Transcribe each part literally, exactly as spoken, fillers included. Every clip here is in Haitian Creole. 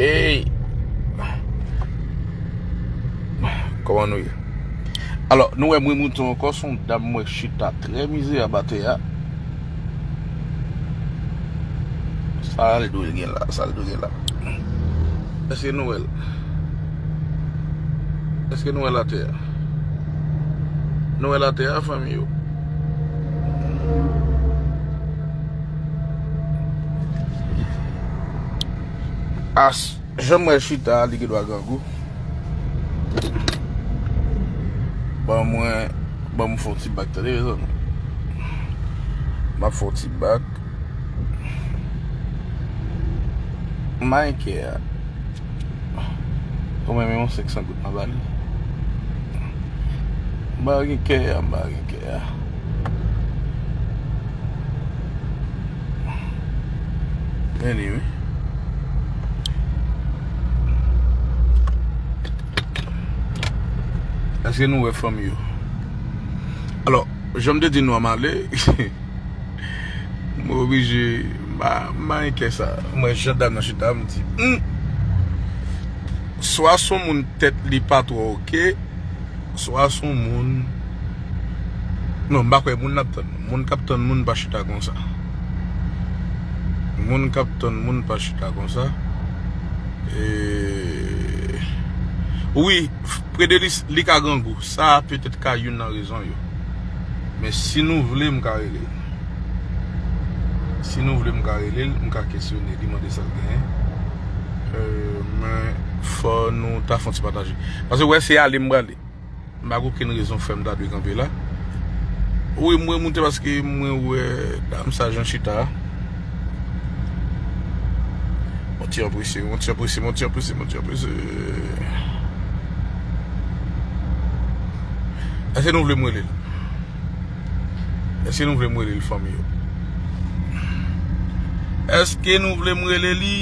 Ey! Kòman nou ye? Alò, nou wè m remoute ankò, se yon dam mwen chita trè mizerab atè a. Sa l dwe gen la, sa l dwe gen la. Èske nou wè l? Èske nou wè l atè a? Nou wè l atè a, fanmi yo? As, jan m wè l chita a, li gen dwa grangou. Ban mwen, ban m fè yon ti bak, tande, mezanmi. M ap fè yon ti bak. Mankè a. Ou menm yon senk san goud m a ba li. M pa gen kè a, m pa gen kè a. Anyway. Èske nou wè fanmi yo? Alò, jan m te di nou an m ale. Mwen oblije, m pa, m pa gen kè sa. Mwen, jan dam nan chita, m di, hmm. Swa se yon moun tèt li pa twò oke, swa se yon moun. Non, m pa kwè moun n ap tann. Moun k ap tann moun pa chita konsa. Moun k ap tann moun pa chita konsa. E, wi, Predelis, li ka grangou. Sa petèt ka youn nan rezon yo. Men si nou vle, m ka rele l. Si nou vle, m ka rele l, m ka kesyone li, mande sa l genyen. E, men fò nou ta fè yon ti pataje. Paske, wè, se ale m prale. M pa gen okenn rezon fè m ta dwe kanpe la. Wi, mwen moute paske mwen wè dam sa jan chita a. Yon ti anprese, yon ti anprese, yon ti anprese, yon ti anprese. Èske nou vle m rele l? Èske nou vle m rele l, fanmi yo? Èske nou vle m rele li?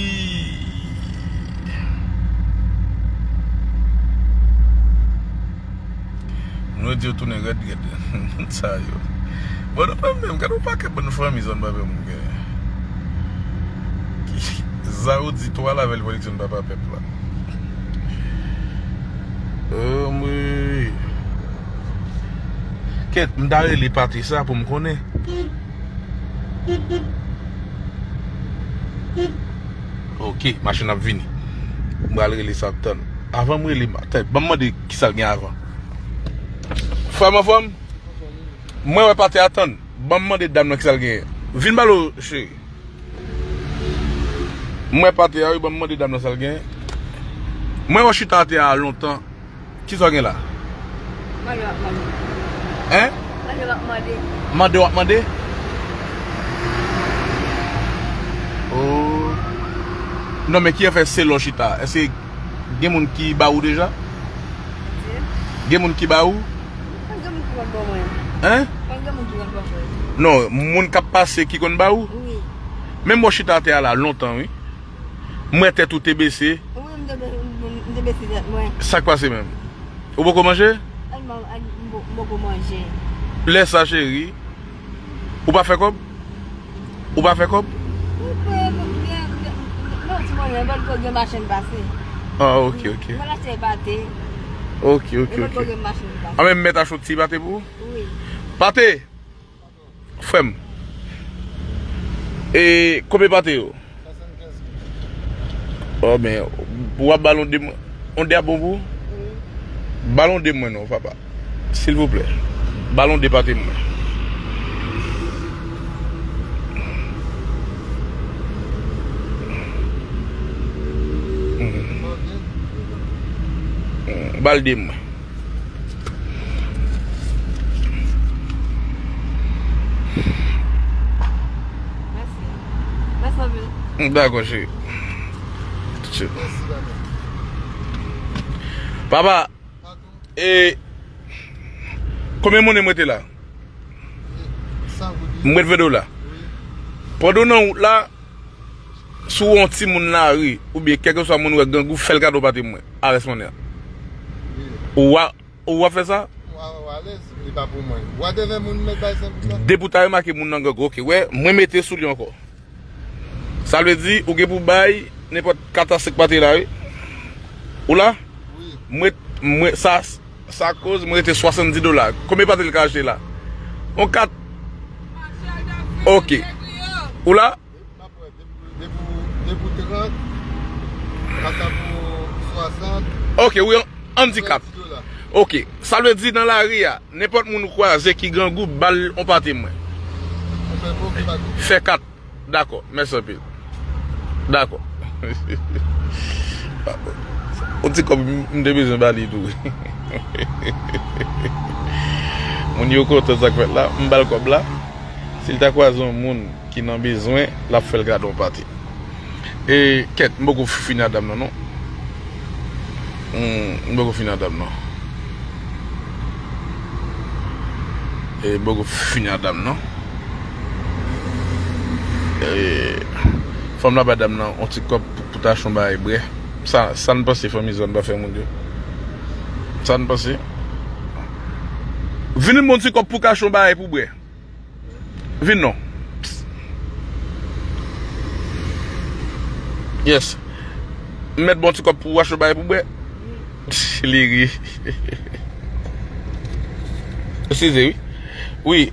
Nou di yo tounen rèd rèd. Moun sa yo. Bon, nou pa menm, gade yon pakèt bann fanmi zòn pa fè moun gen. Ki, Zawo di twa lavèl pwodiksyon papa pèp la. Oh, mwen. Kèt, m ta rele pati sa pou m konnen. Ok, machin ap vini. M pral rele sa ap tann. Avan m rele, tèt, ban m mande kisa l gen avan. Frè m anfòm? Mwen wè pati a tann. Ban m mande dam nan kisa l gen. Vin ba l, cheri. M wè pati a, wi, ban m mande dam nan sa l gen. Mwen wè chita atè a lontan. Kisa w gen la? Mande w ap mande. Hein? Mande w ap mande. Mande w ap mande? Oh. Non, men ki afè se lò chita? Èske gen moun ki ba ou deja? Gen moun ki ba ou? Pa gen moun ki konn ban mwen. Hein? Pa gen moun ki konn ban mwen. Non, moun k ap pase ki konn ba ou? Wi. Menm wè chita atè a la lontan, wi. M wè tèt ou te bese. Wi, m te be-, m, m te bese tèt mwen. Sa k pase menm? Ou poko manje? Ay, m, ay, m po-, m poko manje. Lè sa, cheri, ou pa fè kòb? Ou pa fè kòb? Mwen fè, mwen, mwen, mwen, non, ti mwen, mwen, mwen, gen machin pase. Ah, ok, ok. Mwen achte pate. Ok, ok, ok. Mwen gen machin pase. Ah, men m mèt achte yon ti pate pou ou? Wi. Pate! Frè m. E konbyen pate yo? Oh, men, w ap ba l yon de mwen. Yon de a bon pou ou? Wi. Ba l yon de mwen non, papa. Silvouplè. Ba l yon de pate mwen. Mhm. Mhm. Ba l de mwen. Mèsi. Mèsi anpil. Dakò, cheri. Tout suit. Mèsi, baba. Papa, e, konbyen monnen m rete la? San goud. M ret ven dola. Wi. Pandan w nan wout la, si w wè yon timoun lari, oubyen kèlkeswa moun wè grangou, fè l kado pate mwen, avè monnen an. Wi. Ou a Ou ap fè sa? Ou a, ou alèz, li pa pou mwen. Ou a devè moun mèt bay senk goud la? Depi w ta remake moun nan grangou, ok, wè, mwen mete sou li ankò. Sa vle di, ou gen pou bay Nenpòt kat a senk pate la, wi. Ou la? Wi. Mwen, mwen, sa, sa koz mwen rete swasanndis dola. Konbyen pate l ka achte la? On kat. Ok. Ou la? Depi, depi trant, kat la pou swasant. Ok, wi, on, on di kat. Ok, sa vle di nan lari a, nenpòt moun ou kwaze ki grangou, ba l on pate mwen. Fè kat. Dakò, mèsi anpil. Dakò. On ti kòb m, m te bezwen ba li tou. Moun yo kontan sa k fèt la, m ba l kòb la. Si l ta kwaze yon moun ki nan bezwen, l ap fè l gade yon pati. E kèt, m poko fini a dam nan, non. Hmm, m poko fini a dam nan. E m poko fini a dam nan. E, fanm la bay dam nan yon ti kòb pou, pou ta achte yon bagay bwè. Sa, sa n panse fanmi zòn pa fè moun yo? Sa n panse? Vin yon ti kòb pou ka achte yon bagay pou bwè. Vin non. Yes. M mèt bon ti kòb pou w achte bagay pou bwè. Li ri. Eskize, wi. Wi.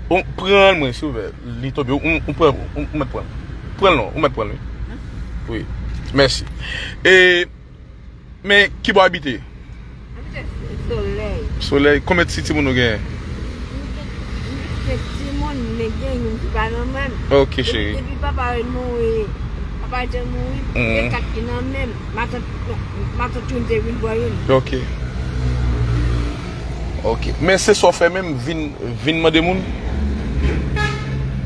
Ou pran l mwen, silvouplè. Li tonbe. Ou, ou pran, ou, ou mèt pran l. Pran l non, ou mèt pran l, wi. Wi. Mèsi. E Men ki bò w abite? Abite Solèy. Solèy. Konbyen ti timoun ou genyen? M gen, m gen timoun, men gen youn ki pa nan men m. Ok, cheri. Depi, depi papa yo mouri, papa yo te mouri, gen kat ki nan men m. Matant, matant youn te vin pran youn. Ok. Ok. Men se sa w fè menm, vin, vin mande moun?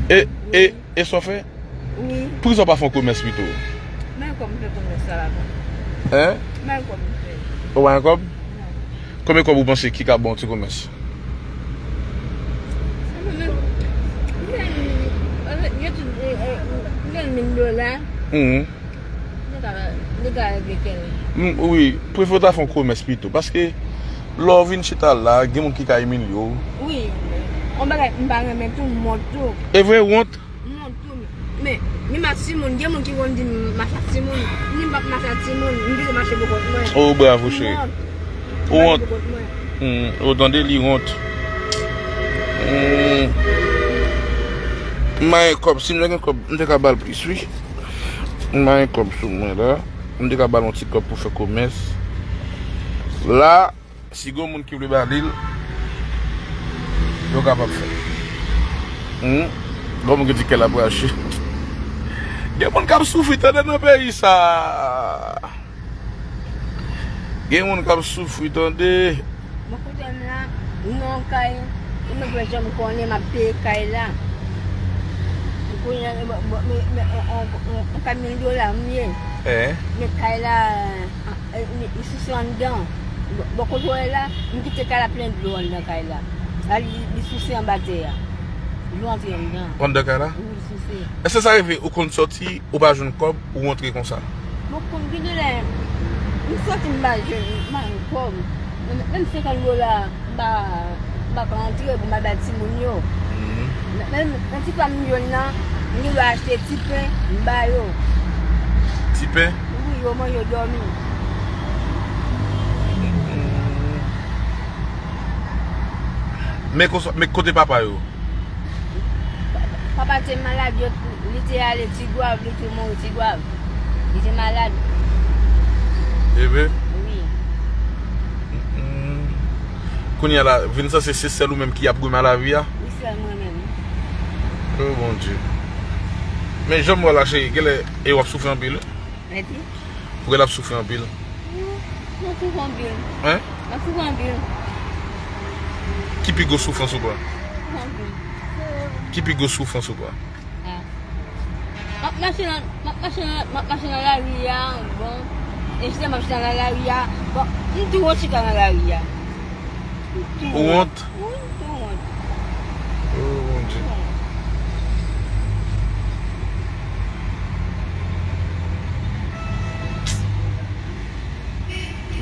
E, e, e sa w fè? Wi. Poukisa w pa fè yon komès pito? Men kòb m fè komès sa la, non. Hein? Men kòb m fè. Ou pa gen kòb? Non. Konbyen kòb ou panse ki ka ba w ti komès? Mwen menm, mwen, mwen, mwen, mwen, mwen, mil dola. Mhm. Li ka, li ka regle kè l. Mm, wi, prefere w ta fè yon komès pito. Paske, lè w vin chita la, gen moun ki ka imilye w. Wi. Yon bagay, m pa renmen tou, m wont tou. E vre, ou wont? M wont tou. Men, menm ak timoun, gen moun ki konn di m mache ak timoun. Ni m p ap mache ak timoun, m toujou mache pou kont mwen. Oh, bravo, cheri. M wont. Ou wont? Hmm, ou tande, li wont. Hmm. M pa gen kòb, si m te gen kòb, m te ka ba l plis, wi. M pa gen kòb sou mwen la. M te ka ba l yon ti kòb pou fè komès. La, si gen moun ki vle ba li l, yo kapab fè. Hmm? Gen moun ki di kè l ap rache. Gen moun k ap soufri tande nan peyi sa. Gen moun k ap soufri tande. Mwen kote m la, m nan yon kay, m pa janm konnen m ap peye kay la. Kounye a, bon, bon, men, men, on, on, on, on kay mil dola m ye. Eh? Men kay la, ah, eh, li, li souse anndan. Bon, bon, kote w wè la, m kite kay la plen dlo anndan kay la. La, li, li souse anba tè a. Dlo antre anndan. Anndan kay la? Wi, li souse. Èske sa rive ou konn sòti, ou pa jwenn kòb, ou rantre konsa? Bon, konn gen de lè, m sòti m pa jwenn, m pa jwenn kòb. Menm, menm senkant dola, m pa, m pa ka rantre pou m al bay timoun yo. Mhm. Men, men, men ti pa m yo nan, m gen dwa achte ti pen, m ba yo. Ti pen? Wi, yo manje, yo dòmi. Mhm. Men konsa, men kote papa yo? Papa te malad, yo, li te ale Tigwav, li te mouri Tigwav. Li te malad. E vre? Wi. Mm. Kounye a la, vin sanse se sèl ou menm ki ap goumen a lavi a? Wi, sèl mwen menm. Oh, Bondye. Men jan m wè la, cheri, genlè, e w ap soufri anpil. Mèsi. Pou l ap soufri anpil. Wi, m ap soufri anpil. Hein? M ap soufri anpil. Ki pi gwo soufrans ou pran? Soufri anpil. Ki pi gwo soufrans ou pran? Ah. M ap mache nan, m ap mache nan, m ap mache nan lari a, bon. E jistèman, m ap chita nan lari a. Bon, m tou wont chita nan lari a. Ou wont? Wi, m tou wont. Oh, Bondye.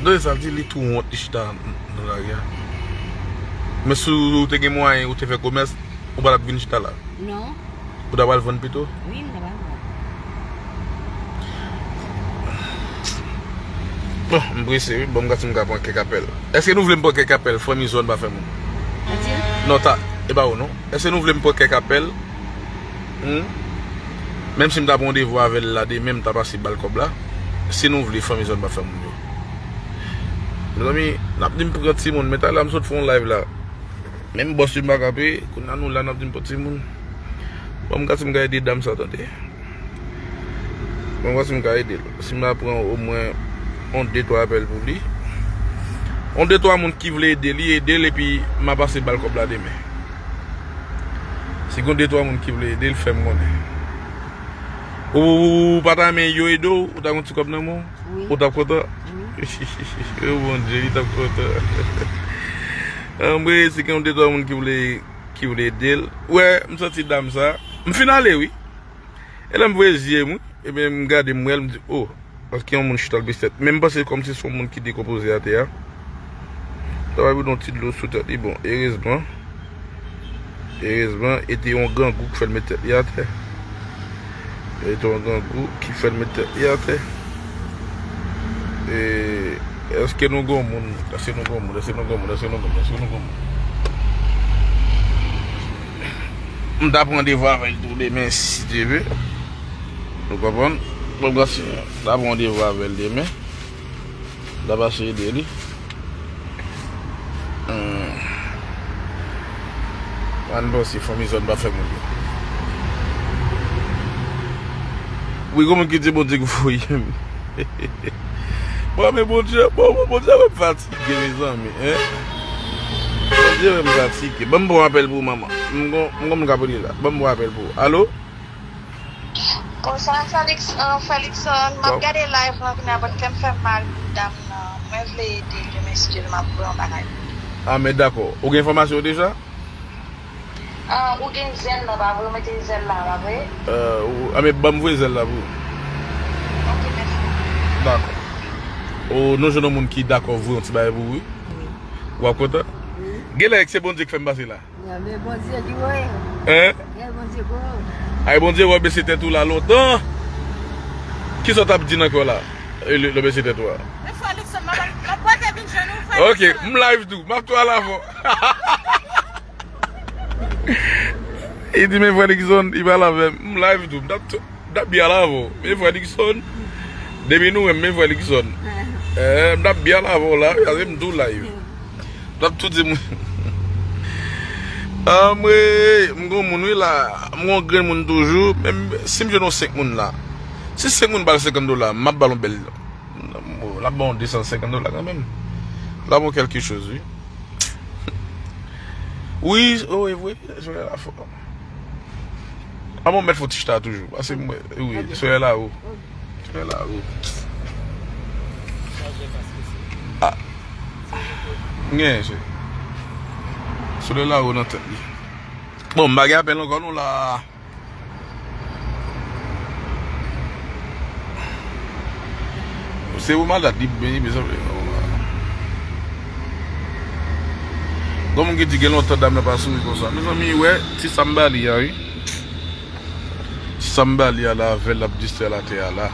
Tande sa l di, li tou wont, li chita nan lari a. Men si w te gen mwayen, ou te fè komès, ou pa t ap vin chita la? Non. Ou ta pral vann pito? Wi, m ta pral vann. Bon, m prese wi. Bon, m gade si m ka pran kèk apèl. Èske nou vle m pran kèk apèl? Fanmi zòn pa fè moun. Adye. Non, ta, e pa ou non. Èske nou vle m pran kèk apèl? Hmm? Menm si m ta pran randevou avè l la demen, m ta pase ba l kòb la. Si nou vle, fanmi zòn pa fè moun yo. Mezanmi, n ap di m pran timoun, men talè m sot fè yon live la. Menm bòs yo m pa kanpe, kounye a nou la n ap di m pran timoun. Bon, m gade si m ka ede dam sa tande. Bon, m gade si m ka ede l. Si m ta pran omwen yon de twa apèl pou li. Yon de twa moun ki vle ede li, ede l epi m a pase ba l kòb la demen. Si gon de twa moun ki vle ede l, fè m konnen. Ou, ou, ou pa ta renmen yo ede w, ou ta gon ti kòb nan men w? Wi. Ou t ap kontan? Wi. Oh, Bondye, li t ap kontan. Anmwey, si gen yon de twa moun ki vle, ki vle ede l. Wè, m santi dam sa. M fin ale, wi. E lè m voye zye m, wi. Ebyen, m gade, m wè l, m di, oh. Paske yon moun chita l bese tèt. Men m panse kòmsi se yon moun ki dekonpoze atè a. Sa va vide yon ti dlo sou tèt li. Bon, erezman. Erezman, e te yon grangou ki fè l met tèt li atè. E te yon grangou ki fè l met tèt li atè. E, èske nou gon moun? Èske nou gon moun? Èske nou gon moun? Èske nou gon moun? Èske nou gon moun? M ta pran randevou avè l tou demen, si Dye vle. Nou konprann? Bon, gras, m ta pran randevou avè l demen. L ap pase ede li. Hmm. Ann panse fanmi zòn pa fè moun yo. Wi, gon moun ki di Bondye ki voye m. Bon, men Bondye, bon, bon, Bondye wè m fatige, mezanmi, en. Bondye wè m fatige. Ban m pran apèl pou ou, manman. M gon, m gon moun k ap rele la. Ban m pran apèl pou ou. Alo? Bonswa, Felix, euh, Felixson. M ap gade live lan kounye a, but kè m fè m mal pou dam nan. Mwen vle ede l demen, si Dye vle, m ap voye yon bagay pou li. Ah, men dakò. Ou gen enfòmasyon yo deja? Ah, ou gen zèl la, pa vre? Ou mete zèl la, pa vre? Euh, ou, ah, men ban m voye zèl la pou ou. Ok, mèsi. Dakò. Ou, nou jwenn yon moun ki dakò voye yon ti bagay pou ou, wi. Wi. W ap kontan? Wi. Genlè se Bondye k fè m pase la. Ya, men Bondye ki wè. Hein? Ya, Bondye ki wè. Ay, Bondye wè w bese tèt ou la lontan. Kisa w t ap di nan kè w la? E, lè, lè w bese tèt ou a? Men frè Luckson, m ap, m ap pote vin jwenn ou, frè Luckson. Ok, m live tou. M ap tou al avè w. Li di, men frè Luckson, li pale avè m. M live tou. M t ap tou. M t ap byen al avè w. Men frè Luckson. Depi nou wè m, men frè Luckson. Eh, m t ap byen al avè w la, wi, ase m tou live. M t ap tou di moun. Anmwey, m gon moun wi la. M gon grenn moun toujou. Menm si m jwenn yon senk moun la. Si senk moun ba l senkant dola, m ap ba l yon bèl. L ap ba w de san senkant dola kanmenm. L ap yon kèlke choz, wi. Wi, o, e vre, solèy la fò. A bon, mèt fò ti chita toujou. Pase m wè, wi, solèy la wo. Solèy la wo. Ah. Gen, se. Solèy la wo nan tèt li. Bon, m pa gen apèl ankò non la. Se ou malad, li byen, li bezwen vle. Gon moun ki di gen lontan dam nan pa souri konsa. Mezanmi, wè, ti sa m ba li a, wi. Ti sa m ba li a la, avè l ap distrè l atè a la.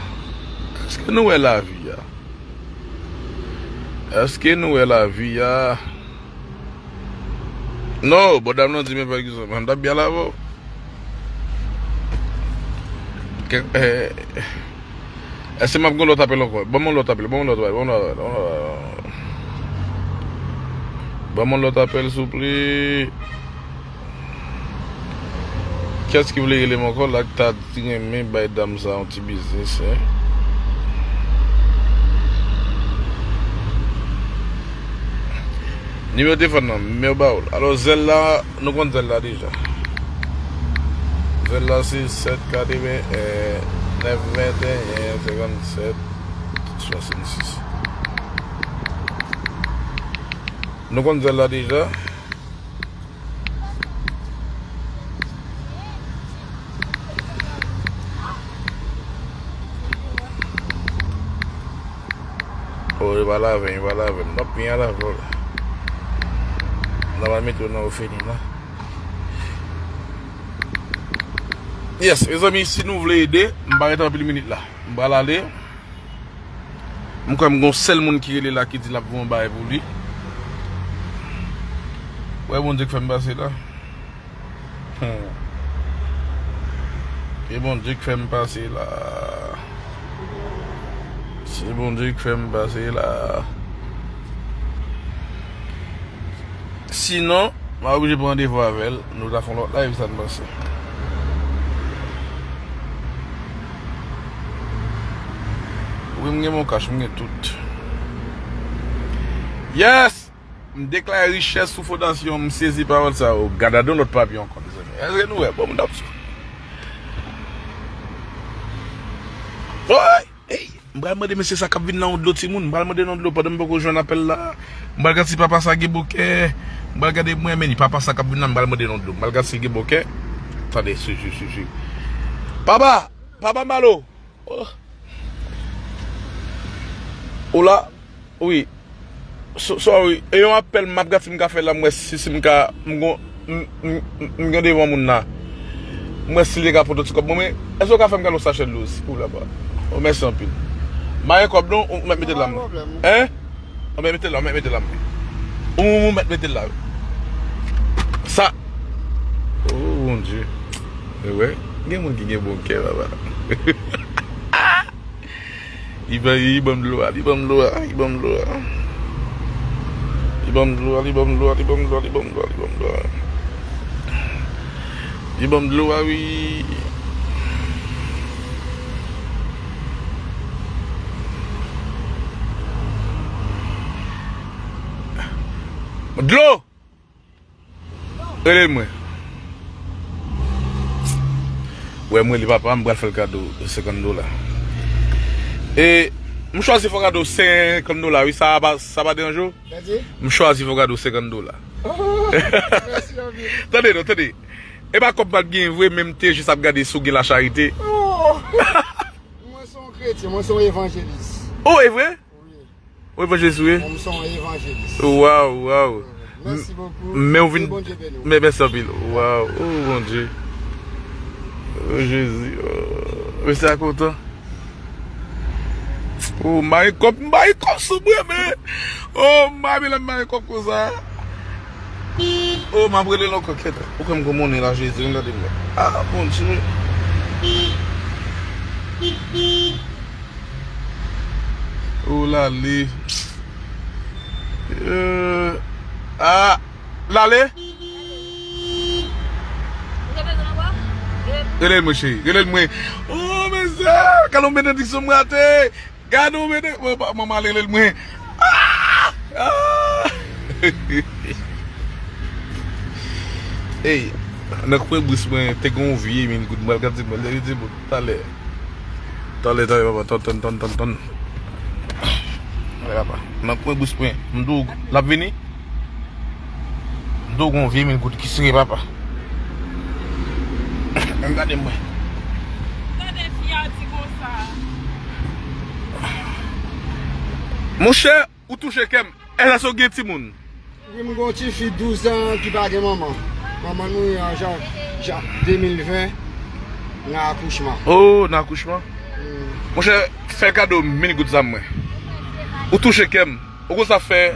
Èske nou wè lavi a? Èske nou wè lavi a? Non, bon, dam nan di, men pa egzanp, m t ap byen al avè w. Kèk, eh, èske m ap gen lòt apèl ankò? Ban m yon lòt apèl, ban m yon lòt apèl, ban m yon lòt apèl, ban m yon lòt apèl, souple. Kiyès ki vle rele m ankò la, ki ta renmen bay dam sa yon ti biznis, en? Nimewo telefòn nan, m ba ou l. Alò, zèl la, nou konn zèl la deja. Zèl la se sèt katreven, eh, nèf venteyen, senkannsèt, swasannsis. Nou konn zèl la deja. Oh, e pa laven, e pa laven. M t ap byen al avè w la. N a pral mete w nan ofèlina. Yes, mezanmi, si nou vle ede, m pa ret anpil minit la. M pral ale. M M kwè m gon sèl moun ki rele la ki di l ap voye yon bagay pou li. Wè Bondye k fè m pase la. Hmm. E Bondye k fè m pase la. Se Bondye k fè m pase la. Sinon, m a oblije pran randevou avè l. Nou ta fè yon lòt live, sa n panse. Wi, m gen mon kach, m gen tout. Yes! M deklare richès sou fondasyon, m sezi pawòl sa yo. Gad adan lòt papye ankò, mezanmi. Èske nou wè? Bon, moun ap sou. Oy! Ey! M pral mande mesye sa k ap vin nan yon dlo timoun. M pral mande nan dlo pandan m poko jwenn apèl la. M pral gade si papa sa gen bòkè. M pral gade mwen, men papa sa k ap vin nan, m pral mande nan dlo. M pral gade si gen bòkè. Tande, si, si, si, si. Papa! Papa Malo! Oh. Ou la? Wi. So- Sorry. E yon apèl m ap gade si m ka fè la, m wè si, si m ka, m gon, m, m, m, m gen devan moun la. M wè si li ka pote ti kòb. Bon, men, èske w ka fè m gade yon sachè dlo, silvouplè, papa? Oh, mèsi anpil. M pa gen kòb non, ou mèt mete l la. Hein? Ou mèt mete l la, ou mèt mete l la. Ou, ou mèt mete l la. Sa. Oh, Bondye. E wè, gen moun ki gen bon kè, papa. Li ban, li ban m dlo a, li ban m dlo a, li ban m dlo a. Li ban m dlo a, li ban m dlo a, li ban m dlo a, li ban m dlo a, li ban m dlo a. Li ban m dlo a, wi. Dlo! Rele mwen. Wè mwen li papa, m pral fè l kado senkant dola. E m chwazi fè w kado senkant dola, wi, sa pa, sa pa deranje w? Mèsi. M chwazi fè w kado senkant dola. Mèsi anpil. Tande non, tande. E pa kòb m pa t gen vre, men m te jis ap gade si w gen lacharite. Oh! Mwen se yon kretyen, mwen se yon evanjelis. Oh, e vre? Wi. Ou evanjelis ou ye? Bon, m se yon evanjelis. Waw, waw. Mèsi bokou. Men ou vin. Ke Bondye beni w. Men mèsi anpil. Waw. Oh, Bondye. Oh, Jezi. Oh. Mesye a kontan. Oh, m pa gen kòb, m pa gen kòb sou mwen, men. Oh, m pa gen kòb konsa. Oh, m ap rele l ankò, kèt. Ou kwè m gon monnen la, Jezi, gade mwen. Ah, Bondye. Oh, l ale. Euh, ah, l ale? Rele l mwen, cheri. Rele l mwen. Oh, mezanmi, gade yon benediksyon m rate. Gade yon benediksyon. Manman al rele l mwen. Ah! Ah! Ey, nan kwen bous mwen, te gen yon vye mil goud. M pral gade mwen, li di mwen, talè. Talè, talè, papa, tann, tann, tann, tann, tann. Talè, papa. Nan kwen bous mwen, m di w, l ap vini? M di w, gon vye mil goud ki sere, papa. Ann gade mwen. Tande fi a di konsa. Monchè, ou touche kè m. Èske w gen timoun? Wi, m gen yon tifi douz an ki pa gen manman. Manman l mouri an jan, jan de mil ven nan akouchman. Oh, nan akouchman? Hmm. Monchè, fè kado mil goud sa mwen. Ou touche kè m. Ou konn sa fè?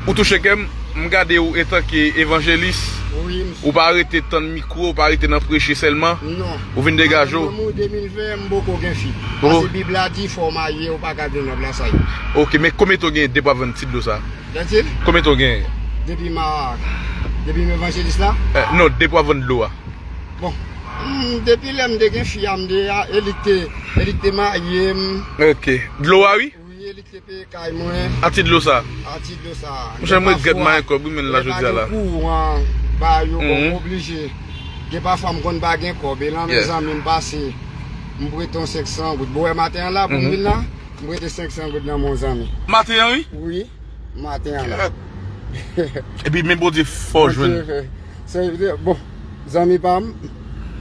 Ou touche kè m. M gade w antanke evanjelis. Wi, m Ou pa rete tann mikwo, ou pa rete nan preche sèlman. Non. Ou vin degaje w. Mwen mouri de mil ven, m poko gen fi. Oh. Paske Bib la di fò w marye, ou pa ka vin nan plas sa yo. Ok, men konbyen tan w genyen depi w ap vann ti dlo sa? Gentil? Konbyen tan w genyen? Depi ma, depi m evanjelis la? Eh, non, depi w ap vann dlo a. Bon, mm, depi lè m te gen fi a, m te a, e li k te, e li k te marye m. Ok. Dlo a, wi? Wi, e li k te peye kay mwen. A ti dlo sa? A ti dlo sa. Monchè, m regrèt m pa gen kòb, wi, men la jodi a la. Gen pafwa m konn pa gen kouran, ba yo, bon, m oblije. Gen pafwa m konn pa gen kòb, e lan men zanmi m pase, m prete yon senk san goud. Bon, wè maten an la, pou m vin la, m prete senk san goud nan men yon zanmi. Maten an, wi? Wi, maten an la. Epi, men Bondye fè w jwenn. Bondye fè. Se, bon, zanmi pa m,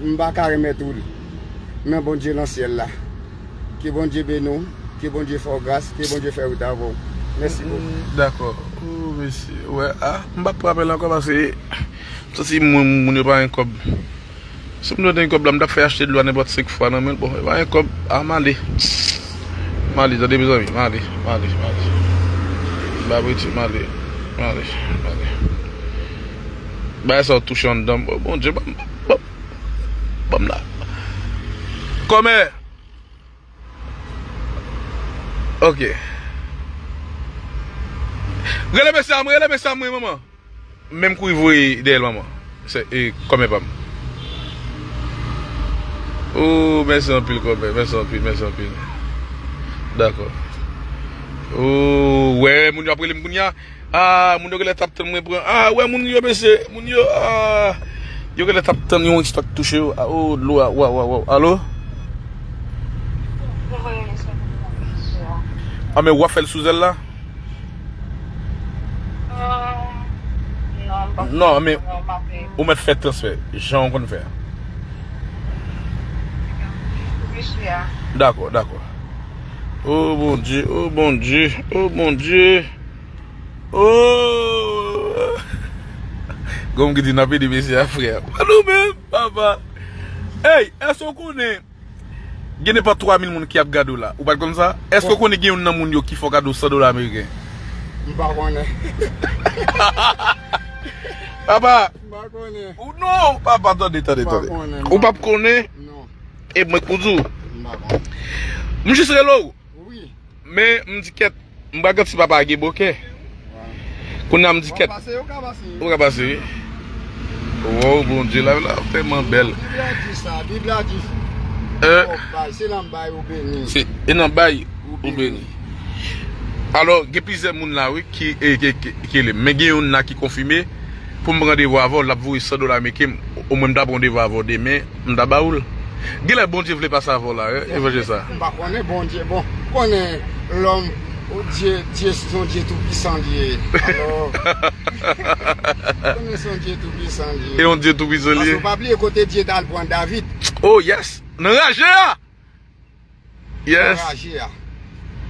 m pa ka remèt ou li. Men Bondye nan syèl la. Ke Bondye beni w, ke Bondye fè w gras, ke Bondye fè wout avè w. Mèsi bokou. Mm, dakò. Oh, mesye. Wè, ah, m p ap pran apèl la ankò paske m santi moun, moun yo pa gen kòb. Si m te gen kòb la, m t ap fè achte dlo a nenpòt senk fwa nan men l. Bon, e pa gen kòb, a m ale. M ale, tande, mezanmi. M ale, m ale, m ale. M pa prete, m ale. M ale, m ale. Bagay sa yo touche anndan m. Oh, Bondye, ban m, ban m, ban m la. Kòmè. Ok. Rele mesye a mwen, rele mesye a mwen, manman. Menm kouri voye dèyè l, manman. Se, e, kòmè pa m. Oh, mèsi anpil, kòmè. Mèsi anpil, mèsi anpil. Dakò. Oh, wè, moun yo ap rele m kounye a. Ah, moun yo genlè t ap tann mwen pran. Ah, wè, moun yo, mesye. Moun yo, ah. Yo genlè t ap tann yon istwa k touche yo. Ah, oh, dlo a. Waw, waw, waw. Alo? Ah, men w ap fè l sou zèl la? Non, men ou mèt fè transfè, jan w konn fè a. Dakò, dakò. Oh Bondye, oh Bondye, oh Bondye. Oh! Gon moun ki di n ap ede mesye a, frè. Pa nou menm, papa. Ey, èske w konnen Gen nenpòt twa mil moun ki ap gade w la. Ou pa t konn sa? Èske w konnen gen youn nan moun yo ki fè w kado san dola ameriken? M pa konnen. Papa! M pa konnen. Ou non, papa, tande, tande, tande. M pa konnen, non. Ou p ap konnen? Non. E mwen k pou di w. M pa konnen. M jis rele w. Wi. Men, m di kèt, m pa gen ti papa a gen bòkè. Kounye a m di kèt. Ou ka pase, ou ka pase, wi. Ou ka pase, wi. Wow, Bondye, la, la, tèlman bèl. Bib la di sa, Bib la di, fòk bay, se nan bay ou beni. Se, e nan bay ou beni. Alò, gen plizyè moun la, wi, ki, e, ki, ki, ki rele m. Men gen youn la ki konfime, pou m pran randevou avè w, l ap voye san dola ameriken, omwen m ta pran randevou avè w demen, m ta ba ou l. Genlè Bondye vle pase avè w la, e, evanjil sa. M pa konnen Bondye, bon, konnen lòm, o, Dye, Dye se yon Dye toupisan li ye. Alò, konnen se yon Dye toupisan li ye. E yon Dye toupisan li ye. Paske w pa bliye kote Dye t al pran David. Oh, yes. Nan raje a! Yes. Anraje a.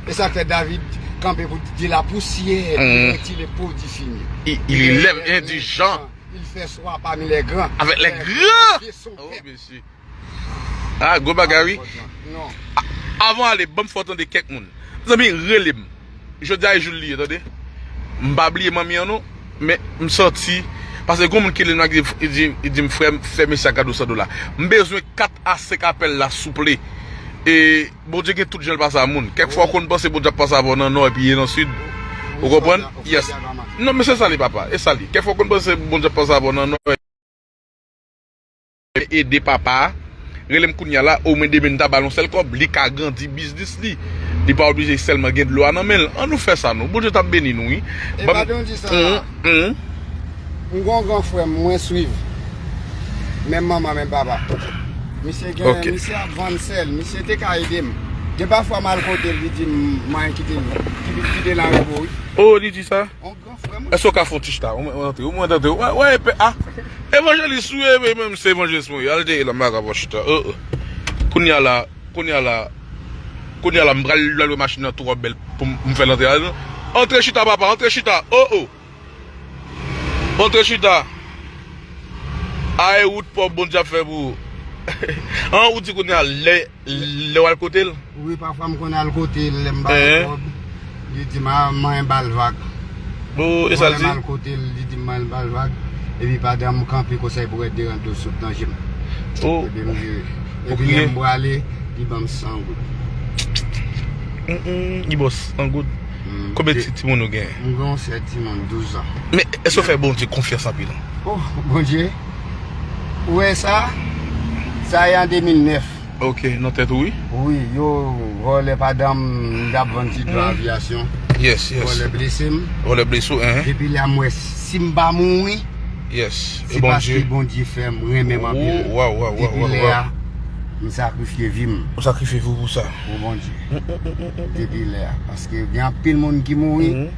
E sa k fè David kanpe pou di la poussière, il retire peau du fumier. Il, il élève indigent. Il fait soi parmi les grands. Avec les grands. Oh, mesye. Ah, gwo bagay, wi. Non. A-, avan ale, ban m fè w tande kèk moun. Zanmi, rele m. Jodi a e jou l li ye, tande. M pa bliye manmi an non, men m santi, paske gon moun ki rele m la ki di, li di, li di m, "Frè m, fè mesye a kado san dola." M bezwen kat a senk apèl la, souple. E Bondye gen tout jan l pase a moun. Kèk fwa w konn panse Bondye ap pase avè w nan nò epi e nan sid. Ou konprann? Yes. Non, men se sa li, papa. E sa li. Kèk fwa w konn panse Bondye ap pase avè w nan nò. Ede papa a. Rele m kounye a la, omwen demen m ta ba l yon sèl kòb, li ka grandi biznis li. Li pa oblije sèlman gen dlo a nan men l. Ann nou fè sa non. Bondye t ap beni nou, wi. E pa di w di sa la. M gon gran frè m, mwen swiv. Menm manman, menm papa. Misye gen, misye ap vann sèl, misye te ka ede m. Gen pafwa m al kote l, li di m, "Mwen kite l, kite l an repo, wi." Oh, li di sa? Èske w ka fè yon ti chita? Ou mwen antre, ou mwen antre. Wè, wè, epè, a. Evanjelis ou ye, men, men, se evanjelis mwen ye. Al dèyè la, m pa ka fè chita. Oh, oh. Kounye a la, kounye a la, kounye a la, m pral lwe machin nan twò bèl pou m, m fè l antre la. Antre chita, papa, antre chita. Oh, oh. Antre chita. A, e wout pòv Bondye ap fè pou ou. An, ou di kounye a, lè Lè w al kote l? Wi, pafwa m konn al kote l, lè m pa gen kòb. Li di m, "A, manyen ba l vag." Oh, e sa l di? Lè m al kote l, li di m, "Manyen ba l vag." Epi pandan m kanpe konsa, epi w wè de rando sot nan je m. Oh. Epi m vire. Epi lè m prale, li ban m san goud. Mm, mm, li ba w san goud. Mm, konbyen ti, timoun ou gen? M gen yon sèt timoun, douz an. Men, èske w fè Bondye konfyans anpil? Oh, Bondye. Ou wè sa? Sa e an de mil nèf. Ok, nan tèt ou, wi. Wi, yo vòlè pandan m t ap vann ti dlo avyasyon. Yes, yes. Vòlè blese m. Vòlè blese w, hein. Depi lè a m wè si m pa mouri, yes, se paske Bondye fè m renmen m anpil. Depi lè a, m sakrifye vi m. Ou sakrifye vi w pou sa. Pou Bondye. Depi lè a. Paske gen anpil moun ki mouri,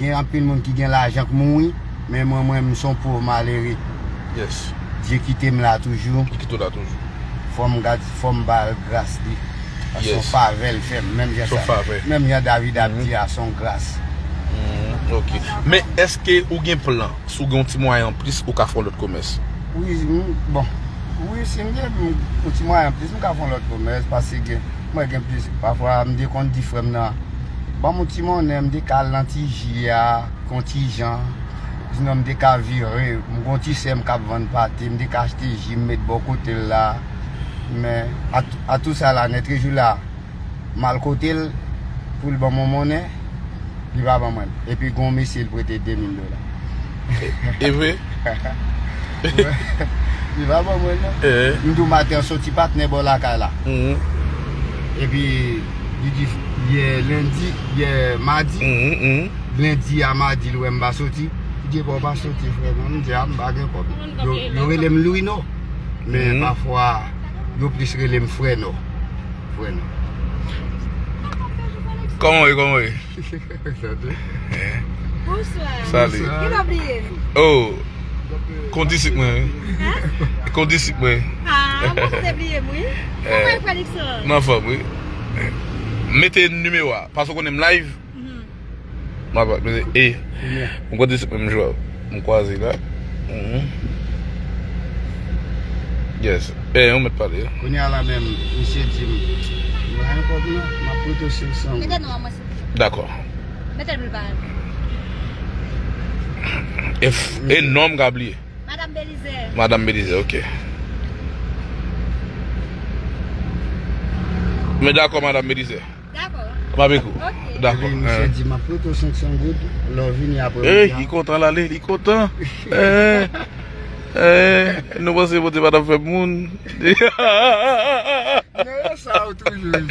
gen anpil moun ki gen lajan k mouri, men mwen, mwen, m se yon pòv malere. Yes. Dye kite m la toujou. Li kite w la toujou. Fò m gad, fò m ba l gras li. Paske se yon favè l fè m. Menm jan sa, menm jan David ap di a, se yon gras. Mm, ok. Men èske ou gen plan, si w gen yon ti mwayen anplis, ou ka fè yon lòt komès? Wi, m, bon. Wi, si m gen yon ti mwayen anplis, m ka fè yon lòt komès, paske gen, Mwen gen plizyè, pafwa m te konn di frè m nan, ban m yon ti monnen, m te ka al nan ti ji a, yon ti jan. Sinon m te ka vire, m gon ti sè m k ap vann pate, m te ka achte ji, m met bò kote l la. Men, a, a tou sa la, nèt rejou la, m al kote l pou l ban m yon monnen, li pa ban mwen l. Epi gon mesye l prete de mil dola. E vre? Li pa ban mwen l non. M di w maten an soti patnè bò lakay la. Epi li di yè lendi, yè madi, lendi a madi l wè m pa soti. Li di epa w pa soti frè mwen. M di a m pa gen kòb. Yo, yo rele m Louis non. Men pafwa yo plis rele m frè non. Frè non. Kòman w ye, kòman w ye? Bonswa. Salut. Ki lè w bliye m? Oh. Kondisip mwen wi. Kondisip mwen. Ah, mwen te bliye m wi. Kòman e frè Likson? M anfòm wi. Mete nimewo a, paske w konnen m live. M ap mete e. M kondisip mwen m jwe. M kwaze la. Yes. E, ou mèt pale. Kounye a la menm, misye di m, m pa gen kòb non, m ap prete w senk san goud. Mete non an mwen silvouplè. Dakò. Mete l pou l pa. E f-, e non m ka bliye. Madanm Belize. Madanm Belize, ok. Men dakò, Madanm Belize. Dakò. M avèk ou. Ok. Dakò. Epi misye di, m ap prete w senk san goud, lè w vini apre midi a. Ey, li kontan la, li, li kontan. Eh, eh, nou panse Bondye pa t ap fè moun. Nèg sa yo toujou jwenn.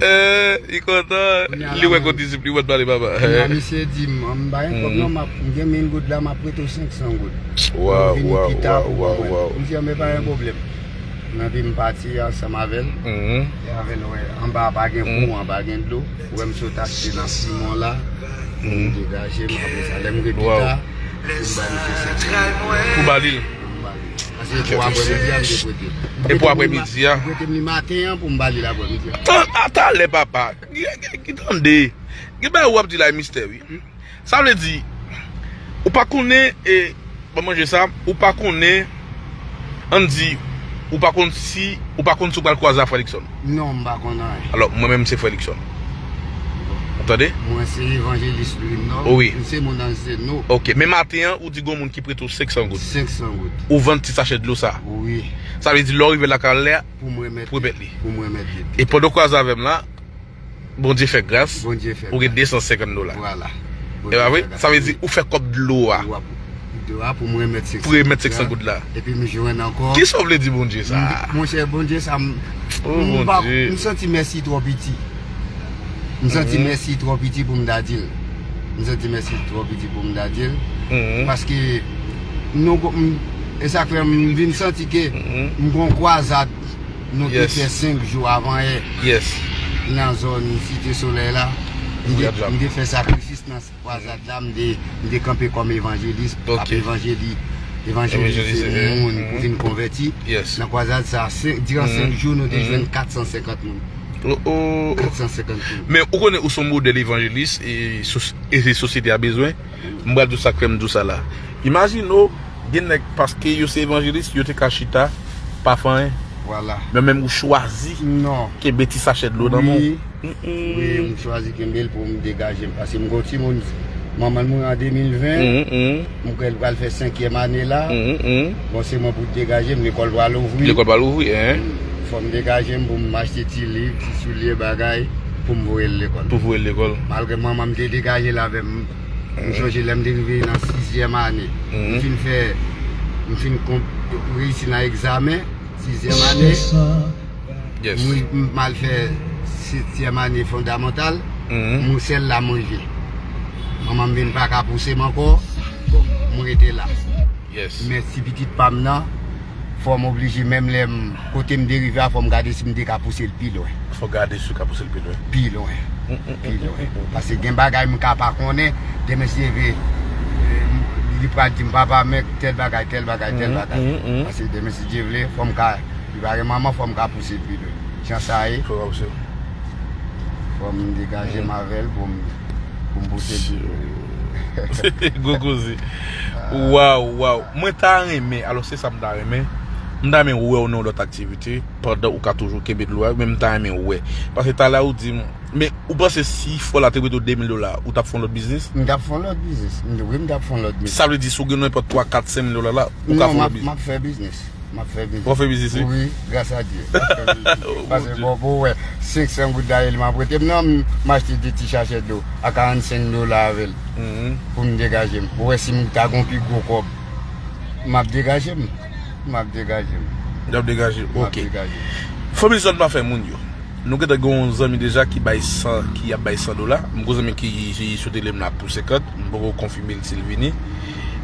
Eh, li kontan. Li wè kondisip li wè pale papa. Kounye a misye di m, m pa gen kòb non, m ap, m gen mil goud la, m ap prete w senk san goud. Waw, waw, waw, waw. M di, men pa gen pwoblèm. Epi m pati ansanm avè l. E avè l, wè, anba a pa gen kouran, pa gen dlo. Ou wè m sot achte nan Simon la. M degaje m, apre sa, lè m rive pita, pou m ba misye senk san goud. Pou ba li l. Pou m ba li l. Paske pou aprèmidi a, m te prete l. E pou aprèmidi a? M prete m li maten an pou m ba li l aprèmidi a. Tan, a talè, papa. Ki, ki, ki tande? Gen bagay w ap di la, e mistè, wi. Sa vle di, ou pa konnen, e, ban manje sa, ou pa konnen, ann di, ou pa konn si, ou pa konn si w pral kwaze a frè Likson. Non, m pa konn anyen. Alò, mwen menm se frè Likson. Ou tande? Mwen se evanjelis Louis Nò. O wi. M se moun Anjeno. Ok, men maten an, ou di gon moun ki prete w senk san goud. Senk san goud. Ou vann ti sachè dlo sa. Wi. Sa vle di, lè w rive lakay la, pou m remèt li. Pou remèt li. Pou m remèt li. E pandan w kwaze avè m la, Bondye fè gras, Bondye fè ou gen gras. De san senkant dola. Vwala. E pa vre? Sa vle di ou fè kòb dlo a. Dlo a pou, dlo a pou mwen remèt senk san goud la. Pou remèt senk san goud la. Epi m jwenn ankò. Kisa w vle di Bondye sa? M, monchè, Bondye sa, m, oh, m pa, Bondye. M santi mèsi twò piti. M santi mèsi twò piti pou m ta di l. M santi mèsi twò piti pou m ta di l. Paske nou, m, e sa k fè m vin santi ke m gon kwazad. Nou te fè senk jou avan yè nan zòn Site Solèy la. M te, m te fè sakrifis nan kwazad la, m te, m te kanpe kòm evanjelis, ap evanjeli-, evanjelize moun pou vin konvèti. Nan kwazad sa, se, diran senk jou, nou te jwenn kat san senkant moun. Kat san senkant moun. Men ou konnen ou se yon modèl evanjelis e sos-, e sosyete a bezwen. M pral di w sa k fè m di w sa la. Imajine w, gen nèg paske yo se evanjelis, yo te ka chita, pa fè anyen. Vwala. Men menm ou chwazi kenbe ti sachè dlo nan men w. Wi, m chwazi kenbe l pou m degaje m. Paske m gon timoun, manman l mouri an de mil ven, m kwè l pral fè senkyèm ane la. Bon, se mwen pou degaje m, lekòl pral ouvri. Lekòl pral ouvri, en. Fò m degaje m pou m achte ti liv, ti soulye, bagay, pou m voye l lekòl. Pou voye l lekòl. Malgre manman m te degaje l avè m, M sonje lè m te rive nan sizyèm ane. M fin fè, m fin kon-, reyisi nan egzamen, sizyèm ane. Yes. M, m al fè setyèm ane fondamantal. M sèl la manje. Manman m vin pa ka pouse m ankò. Bon, m rete la. Yes. Men ti pitit pa m nan, fò m oblije, menm lè m, kote m te rive a, fò m gade si m te ka pouse l pi lwen. Fò gade si w ka pouse l pi lwen. Pi lwen. Pi lwen. Paske gen bagay m ka pa konnen, demen si leve, eh, li pral di m, "Papa, men tèl bagay, tèl bagay, tèl bagay." Paske demen si Dye vle, fò m ka, li pa gen manman, fò m ka pouse l pi lwen. Jan sa ye. Fò w ka pouse l. Fò m degaje m avè l pou m, pou m pouse l pi lwen. Gwo koze. Waw, waw. Mwen ta renmen, alò se sa m ta renmen. M ta renmen wè w nan yon lòt aktivite, pandan ou ka toujou kenbe dlo a, men m ta renmen wè. Paske talè a ou di m, men ou panse si fò la te prete w de mil dola, ou t ap fè yon lòt biznis? M t ap fè yon lòt biznis. M, wi, m t ap fè yon lòt biznis. Sa vle di, si w gen nenpòt twa, kat, senk mil dola la, ou ka fè yon lòt biznis? Non, m ap, m ap fè biznis. M ap fè biznis. W ap fè biznis, wi? Wi, gras a Dye. M ap fè biznis. Oh, Paske, Bondye. Bon, bon, wè, senk san goud dayè li m ap prete m nan, m, m achte de ti sachè dlo a karannsenk dola avè l pou m degaje m. Ou wè, si m ta gon pi gwo kòb, m ap degaje m. M ap degaje m. W ap degaje, m ap degaje m. Fanmi zòn pa fè moun yo. Nou gentan gen yon zanmi deja ki bay san, ki ap bay san dola. M gon zanmi ki, ki sou tele m la pou senkant. M poko konfime l si l vini.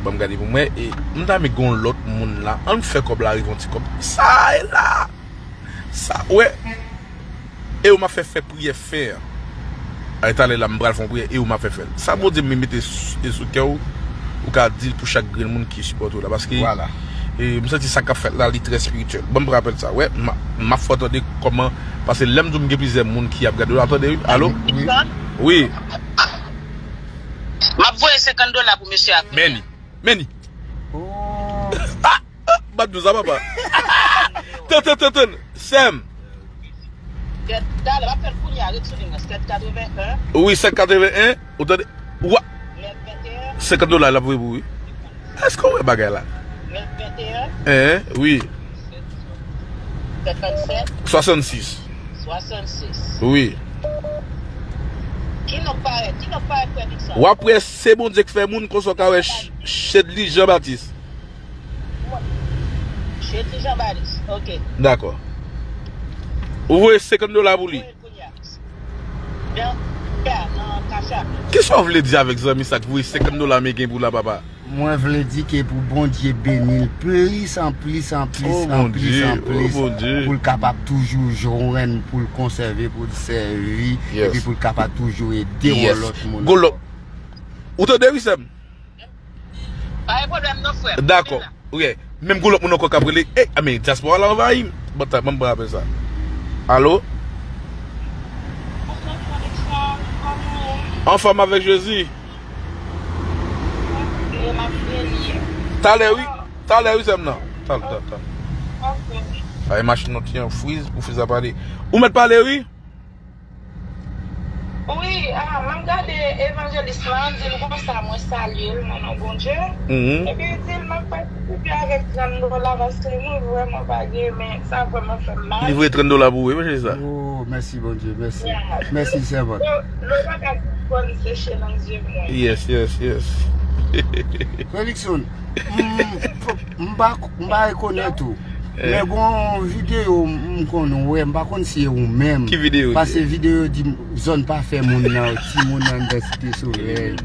Ban m gade pou m wè. E m ta renmen gen yon lòt moun la. Ann fè kòb la rive yon ti kòb. Sa e la. Sa, wè. E ou m ap fè, fè priyè fè. Ay, talè la, m pral fè yon priyè e ou m ap fè fè l. Sa Bondye m mete s-, e sou kè w, ou ka di l pou chak grenn moun ki sipòte w la. Paske, e, m santi sa k ap fèt la, li trè espirityèl. Ban m pran apèl sa. Wè, m a, m ap fè w tande kòman, paske lè m di w m gen plizyè moun ki ap gade w la, tande, wi. Alo? Wi. M ap voye senkant dola pou mesye a. Meni. Meni. Oh. Ah! M ap di w sa, papa. Tann, tann, tann, tann. Sè m. Talè, m ap fè l kounye a, ret sou liy nan, sèt katreven en. Wi, sèt katreven en. Ou tande? Wa. Nèf venteyen. Senkant dola l ap voye pou ou, wi. Èske w wè bagay la? Nèf venteyen. Hein, wi. Senkannsèt. Swasannsis. Swasannsis. Wi. Ki non k parèt? Ki non k parèt, frè Nixon? W ap wè se Bondye k fè moun, konsa w ka wè Ch-, Chedly Jean Baptiste. Chedly Jean Baptiste, ok. Dakò. Ou voye senkant dola pou li. Voye l kounye a. Nan, nan Cash App. Kisa w vle di avèk zanmi sa k voye senkant dola men gen pou la, papa? Mwen vle di ke pou Bondye beni l plis, an plis, an plis, an plis, an plis, pou l kapab toujou jwenn, pou l konsève, pou l sèvi, epi pou l kapab toujou ede yon lòt moun ankò. Gon lòt. Ou tande, wi, sè m? Pa gen pwoblèm non, frè m. Dakò. Wi. Menm gon lòt moun ankò k ap rele. Ey, a, men dyaspora la anvayi m. Bon, ta, ban m pran apèl sa. Alo? Anfòm avèk Jezi. Talè, wi. Talè, wi, sè m nan. Talè, talè, talè. Ay, machin nan ki an friz, pou friz la pale. Ou mèt pale, wi. Wi, ah, m ap gade evanjelis lan, di l konsa, mwen salye l nan non Bondye. Epi di l, m ap patisipe avèk trant dola, paske mwen vrèman pa gen, men sa vrèman fè m mal. Li voye trant dola pou ou, wi, mesye sa. Oh, mèsi Bondye, mèsi. Mèsi, sèvant. Dlo pa ka sispann seche nan zye mwen. Yes, yes, yes. Felixson, m, m pa, m pa rekonèt ou. Men gon videyo m konn wè, m pa konn si e ou menm. Ki videyo? Pase videyo di zòn pa fè moun nan, timoun nan nan Site Solèy.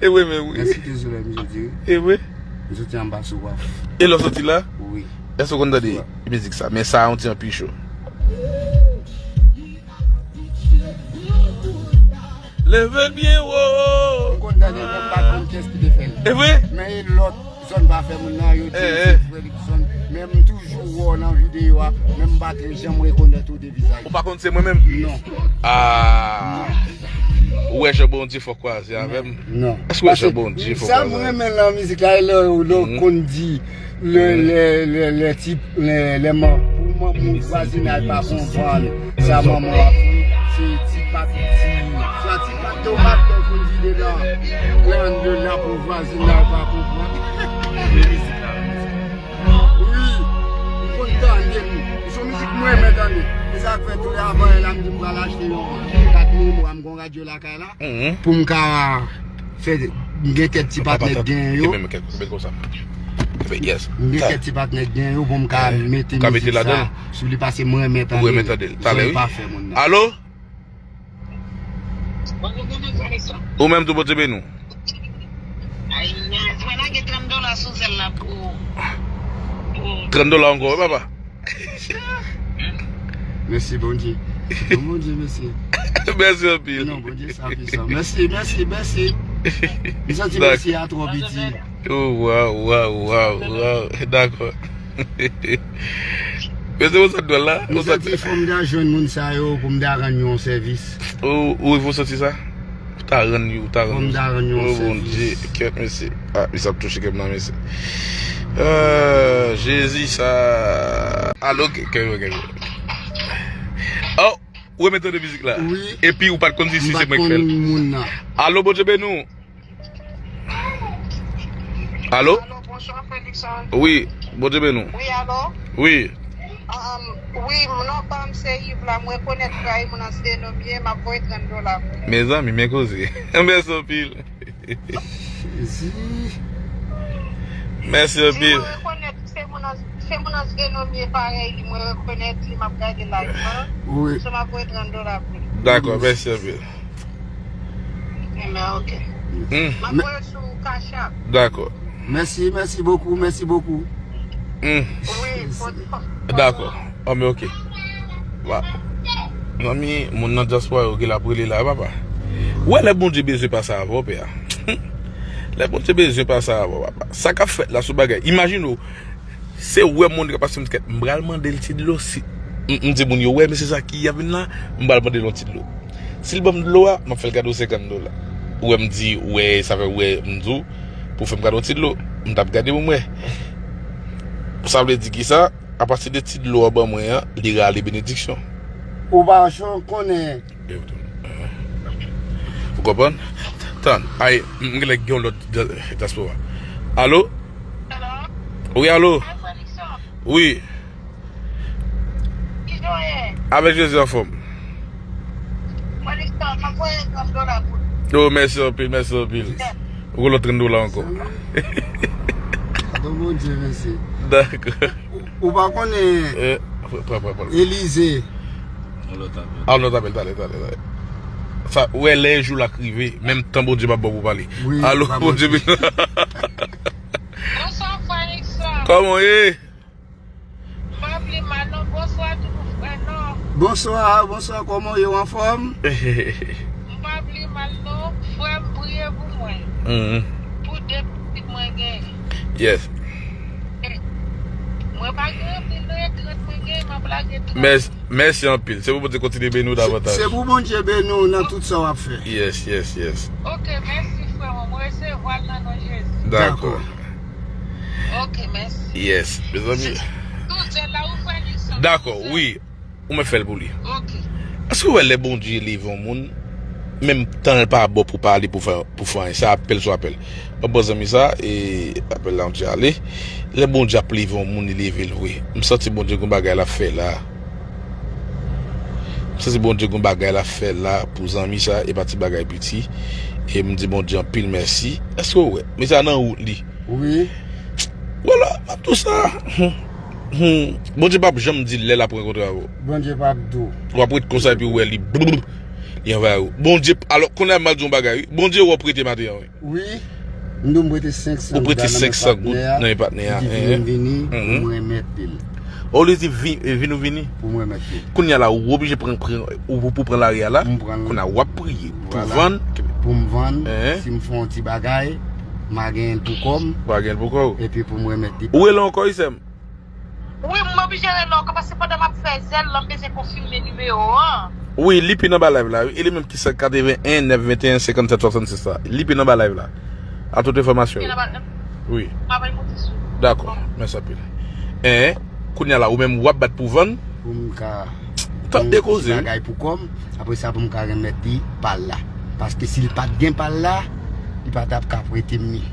E vre menm, wi. Nan Site Solèy, m soti, wi. E vre? M soti anba sou waf. E lè w soti la? Wi. Èske w konn tande mizik sa? Men sa a yon ti anpi cho. Leve l byen wo. M konn tande, men m pa konn kiyès ki te fè l. E vre? Men e lòt zòn pa fè moun nan, yo di se frè Luckson. Men m toujou wè w nan videyo a, men m pa t janm rekonèt ou de vizaj. Ou pa konn se mwen menm? Non. Ah. Ou wè jan Bondye fè w kwaze avè m? Non. Èske w wè jan Bondye fè w kwaze avè m? Sa m renmen nan mizik la, e lè, lè w konn di, lè, lè, lè, lè ti, lè, lè man, pou manman vwazinay pa konprann sa manman w ap fè, se ti pat, ti, sa ti pat tomat lè w konn vide nan grann de la pou vwazinay pa konprann. Wi, m konn tande l. Se yon mizik mwen renmen tande. E sa k fè tou lè avan yè la m di m pral achte yon kat memwa, m gon radyo lakay la. Pou m ka fè, m gen kèk ti patnè k gen yo. M gen kèk ti patnè k gen yo pou m ka mete mizik sa sou li, paske m renmen tande l. Zòn pa fè moun nan. Alo? Ou menm tou, Bondye beni w. Ay, mwen lage trant dola sou zèl la pou, pou trant dola ankò, wi, papa. Mèsi, Bondye. Bon, Bondye, mèsi. Mèsi anpil. Non, Bondye sa pwisan. Mèsi, mèsi, mèsi. M santi mèsi a twò piti. Oh, waw, waw, waw, waw. Dakò. Men se pou sa dwòl la. M santi fò m ta jwenn moun sa yo pou m ta rann yo yon sèvis. Ou, ou, ou santi sa? Ou ta rann yo, ou ta rann yo. Fò m ta rann yo yon sèvis. Oh, Bondye, kèt, mesye. Ah, misye ap touche kè m nan, mesye. Ah, Jezi sa. Alo, kè, kè, kè. Oh, ou renmen tande mizik la? Wi. Epi ou pa t konn si, si se mwen k fè l. Alo, Bondye beni w. Alo? Alo, bonswa, Felixson. Wi, Bondye beni w. Wi, alo? Wi. Um, wi, non, pa m se Yves la, m rekonèt frè Yves nan Zenom ye, m ap voye trant dola pou li. Mezanmi, men koze. Mèsi anpil. Jezi. Mèsi anpil. Mwen rekonèt se moun nan, se moun nan Zenom ye parèy li, mwen rekonèt li, m ap gade live lan. Wi. So m ap voye trant dola pou li. Dakò, mèsi anpil. Enben, ok. M ap voye sou Cash App. Dakò. Mèsi, mèsi bokou, mèsi bokou. Wi, dakò. An, men ok. Wa. Zanmi, moun nan dyaspora yo gen l ap rele la, papa. Ou wè lè Bondye bezwen pase avè w, pè a. Lè Bondye bezwen pase avè w, papa. Sa k ap fèt la sou bagay. Imajine w, se wè moun k ap pase m ti kèt. M pral mande l ti dlo. Si m, m di moun yo, wè, mesye sa ki ap vin la, m pral mande l yon ti dlo. Si l ban m dlo a, m ap fè l kado senkant dola. Ou wè m di, wè, sa fè, wè, m di w, pou fè m kado ti dlo. M t ap gade pou m wè. Sa vle di ki sa? Apati de ti dlo a ban mwen an, li rale benediksyon. Ou pa jan konnen. Ou konprann? Tann, ay, m, m genlè gen yon lòt dya-, dyaspora. Alo? Wi, alo? Wi. Avèk Jezi anfòm. Oh, mèsi anpil, mèsi anpil. Ou gen lòt trant dola ankò. Bon Bondye, mèsi. Dakò. Ou pa konnen Elize. Yon lòt apèl. Ah, yon lòt apèl, talè, talè, talè. Sa, ou wè lè jou la k rive, menm tan Bondye p ap ba w pou pale. Wi, alo, Bondye beni. Bonswa, frè Nixon. Kòman w ye? M pa pli mal non, bonswa tou frè non. Bonswa, bonswa, kòman w ye, w anfòm? M pa pli mal non, frè m priye pou mwen. Pou de pitit mwen genyen. Yes. Mwen pa gen anpil non, e trant mwen genyen, m ap lage trant. Mès-, mèsi anpil. Se pou Bondye kontinye beni w davantaj. Se pou Bondye beni w nan tout sa w ap fè. Yes, yes, yes. Ok, mèsi frè mwen, mwen resevwa l nan non Jezi. Dakò. Ok, mèsi. Yes, mezanmi. Dakò, wi. Ou mèt fè l pou li. Ok. Èske w wè lè Bondye leve yon moun, menm tan l pa bon pou pale, pou fè, pou fè anyen, se apèl sou apèl. Mwen pran zanmi sa, e apèl la yon ti ale. Lè Bondye ap leve yon moun, li leve l vre. M santi Bondye gon bagay l ap fè la. M santi Bondye gon bagay l ap fè la pou zanmi sa, e pa ti bagay piti. E m di Bondye anpil mèsi. Èske w wè? Men sa nan wout li. Wi. Vwala, m ap di w sa. Hmm, hmm. Bondye p ap janm di lè l ap rankontre avè w. Bondye p ap di w. W ap ret konsa epi w wè li, brr, li anvayi w. Bondye, alò, kounye a m al di w yon bagay, wi. Bondye wè w prete maten an, wi. Wi. M di w m prete senk san goud nan men patnè a. Ou prete senk san goud nan men patnè a. Li di vin, vin vini, pou m remèt li l. O, li di vi-, vin ou vini? Pou m remèt li l. Kounye a la, ou oblije pran, pran, ou, pou pran lari a la. M pran l. Kounye a, w ap priye. Pou vann. Pou m vann, si m fè yon ti bagay, m a genyen l pou kò m. W a genyen l pou kò w. Epi pou m remèt li. Ou rele ankò, wi, sè m? Wi, m oblije rele ankò paske pandan m ap fè zèl lan, m bezwen konfime nimewo an. Wi, Lipi nan ba live la, wi. E li menm ki se katreven en nèf venteyen senkannsèt swasannsis la. Lipi nan ba live la. A tout enfòmasyon. Wi. Dakò, mèsi anpil. En, kounye a la, ou menm w ap bat pou vann? Pou m ka Tande koze, wi. Bagay pou kò m, apre sa pou m ka remèt li pa l la. Paske si l pa t gen pa l la, li pa t ap ka prete m li.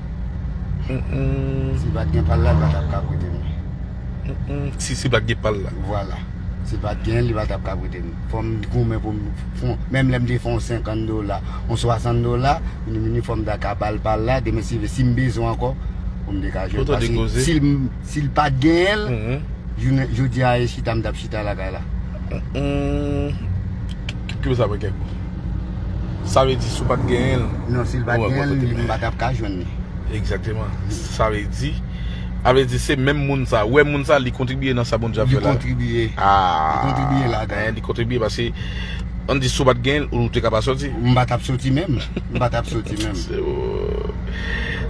Si l pa t gen pa l la, li pa t ap ka prete m li. Si, si l pa t gen pa l la. Vwala. Si l pa t gen, li pa t ap ka prete m. Fò m goumen pou m, pou, menm lè m te fè yon senkant dola, yon swasant dola, vini, vini, fò m ta ka ba l pa l la, demen si, si m bezwen ankò, pou m te ka jwenn. Paske si l, si l pa t genyen l, jounen jodi a, e chita m t ap chita lakay la. Ki sa vle di? Sa vle di si w pa t genyen l, non, si l pa t genyen l, m pa t ap ka jwenn li. Egzakteman. Sa vle di, sa vle di se menm moun sa. Ou wè moun sa, li kontribye nan sa Bondye ap fè la. Li kontribye. Ah. Li kontribye ladan. Li kontribye paske, ann di si w pa t genyen l, ou te ka pa soti. M pa t ap soti menm. M pa t ap soti menm. Se, oh.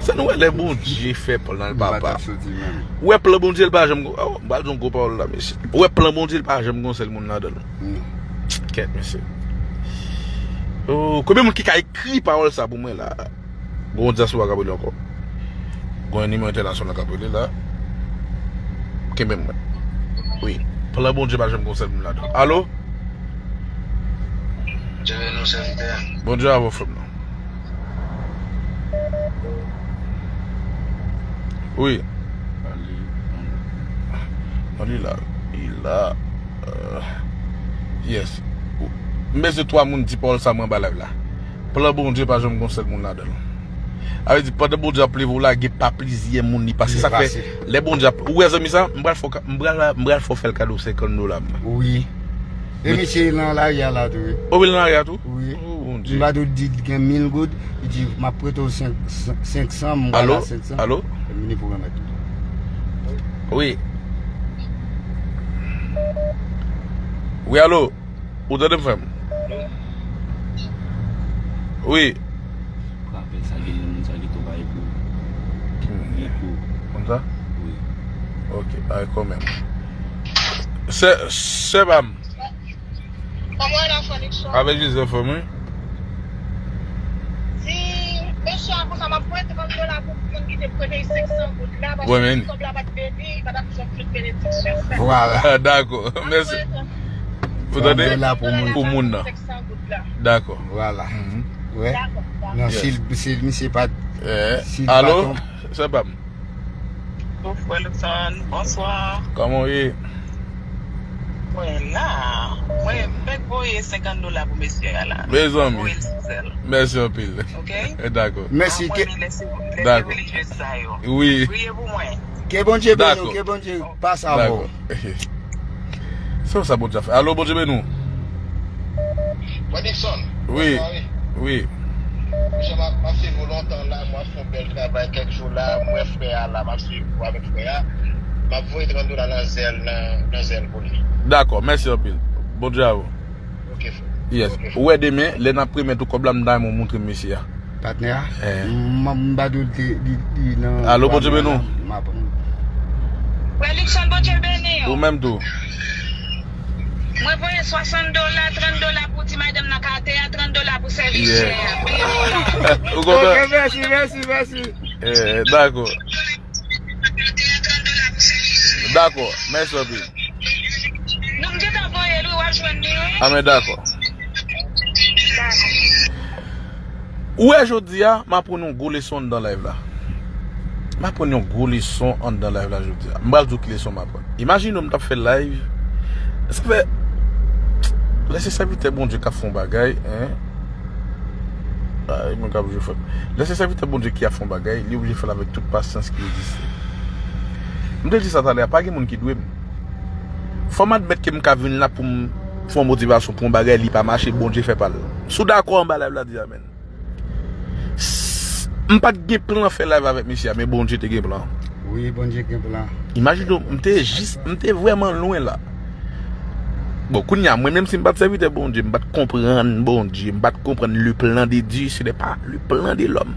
Sa nou wè lè Bondye fè plan l, papa. M pa t ap soti menm. Ou wè plan Bondye, l pa janm gon-, oh, m pral di yon gwo pawòl la, mesye. Ou wè plan Bondye, l pa janm gon sèl moun ladan l. Non. Kèt, mesye. Oh, konbyen moun ki ka ekri pawòl sa pou mwen la? Gon dyaspora k ap rele ankò. Gon nimewo entènasyonal k ap rele la. Kenbe mwen. Wi. Plan Bondye pa janm gon sèl moun ladan. Alo? Bondye beni w, sèvitè. Bondye avè w, frè m nan. Wi. Non, li la. Li la. Euh, yes. M bezwen twa moun di pawòl sa mwen ba live la. Plan Bondye pa janm gon sèl moun ladan l. Sa vle di, pandan Bondye ap leve w la, gen pa plizyè moun li pase. Sa fè, lè Bondye ap, ou wè zanmi sa, m pral fè w ka-, m pral, m pral fè w fè l kado senkant dola m. Wi. E misye nan lari a la tou, wi. O, wi, l nan lari a tou? Wi. O, Bondye. M pa tou di gen mil goud, li di, "M ap prete w senk, senk san, m pral la senk san." Alo? Alo? Vini pou remèt. Wi. Wi, alo? Ou tande m, frè m? Wi. Rapèl sa gen moun sa ki tou bay pou. Hmm. Li pou. Konn sa? Wi. Ok, ay kanmenm. Sè, sè pa m. Kòman w ye la, frè Nixon? Avèk Joseph, wi. Di mesye a konsa, m ap voye trant dola pou moun ki te prete l senk san goud la, paske kòb la pa t beni, li pa t ap jwenn tout benediksyon. Vwala. Dakò. Mèsi. Ou tande? Trant dola pou moun. Pou moun nan. Senk san goud la. Dakò. Vwala. Mhm. Wè. Dakò, dakò. Non, si l, si l, misye pa t, si l pa alo? Sè pa m. Frè Luckson, bonswa. Kòman w ye? Mwen la. Mwen, m fèk voye senkant dola pou mesye a la. Mezanmi. Voye l sou zèl. Mèsi anpil. Ok? Dakò. Mèsi. Apre, ke, men lè se, lè se relijyez sa yo. Wi. Priye pou mwen. Ke Bondye beni w, dakò, ke Bondye pase avè w. Dakò. Se sa Bondye ap fè. Alo, Bondye beni w. Frè Nixon, wi, bonswa, wi. Wi. Monchè, m ap, m ap swiv ou lontan la, m ap fè yon bèl travay kèk jou la, m wè frè a la, m ap swiv ou avèk frè a. M ap voye trant dola nan zèl, nan, nan zèl pou li. Dakò, mèsi anpil. Bondye avè w. Ok, frè. Yes. Ok, frè. Ou wè demen, lè n ap remèt ou kòb la, m ta renmen w montre m mesye a. Patnè a? Eh. M, m pa tou li, li, li nan. Alo, Bondye beni w. M aprann. Frè Luckson, Bondye beni w. Ou menm tou. Mwen voye swasant dola, trant dola pou ti madanm nan ka atè a, trant dola pou sèvis chè a. Ou konprann? Ok, mèsi, mèsi, mèsi. Eh, dakò. Dakò, mèsi anpil. Non, m gentan voye l, wi, w ap jwenn li, wi. A, men dakò. Dakò. Ou wè jodi a, m aprann yon gwo leson anndan live la. M aprann yon gwo leson anndan live la jodi a. M pral di w ki leson m aprann. Imajine w m t ap fè live. Sa fè, lè se sèvitè Bondye k ap fè yon bagay, en. Ay, mwen k ap jwe frè m. Lè se sèvitè Bondye ki ap fè yon bagay, li oblije fè l avèk tout pasyans ki egziste. M te di sa talè a, pa gen moun ki dwe m. Fò m admèt ke m ka vin la pou m fè yon motivasyon pou yon bagay, li pa mache, Bondye fè pa l. Si w dakò anba live la, di amèn. S-, m pa t gen plan fè live avèk mesye a, men Bondye te gen plan. Wi, Bondye gen plan. Imajine w, m te jis, m te vrèman lwen la. Bon, kounye a, mwen menm si m pa t sèvitè Bondye, m pa t konprann Bondye, m pa t konprann le plan de Dieu, ce n'est pas le plan de l'homme.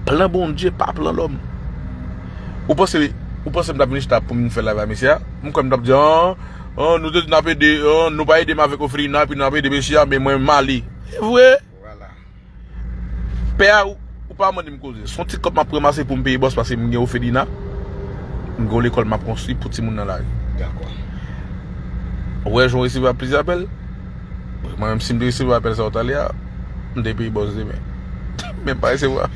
Plan Bondye, pa plan lòm. Ou panse, ou panse m t ap vin chita pou m vin fè live a mesye a? M kwè m t ap di, an, an, nou te di n ap ede, an, nou pa ede m avèk ofrina, epi n ap ede mesye a, men mwen m ale. E vre? Vwala. Pè a, ou, ou pa mande m koze. Se yon ti kòb m ap ranmase pou m peye bòs paske m gen ofelina. M gen yon lekòl m ap konstwi pou timoun nan lari. Dakò. Ou wè jan w resevwa plizyè apèl? Mwen menm si m te resevwa apèl sa yo talè a, m te peye bòs demen. Men m pa resevwa.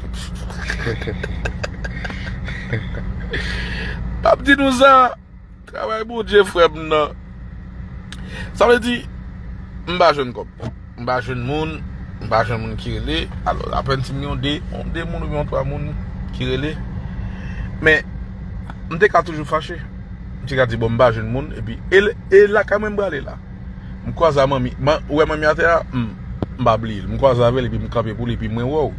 M ap di nou sa. Travay Bondye, frè m nan. Sa vle di, m pa jwenn kòb. M pa jwenn moun, m pa jwenn moun ki rele. Alò, apèn si m gen yon de, yon de moun oubyen yon twa moun ki rele. Men, m te ka toujou fache. M te ka di, bon, m pa jwenn moun, epi, e, e lakay mwen m prale la. M kwaze a manmi, man, ou wè manmi atè a, m, m pa bliye l. M kwaze avè l, epi m kanpe pou li, epi mwen wè w.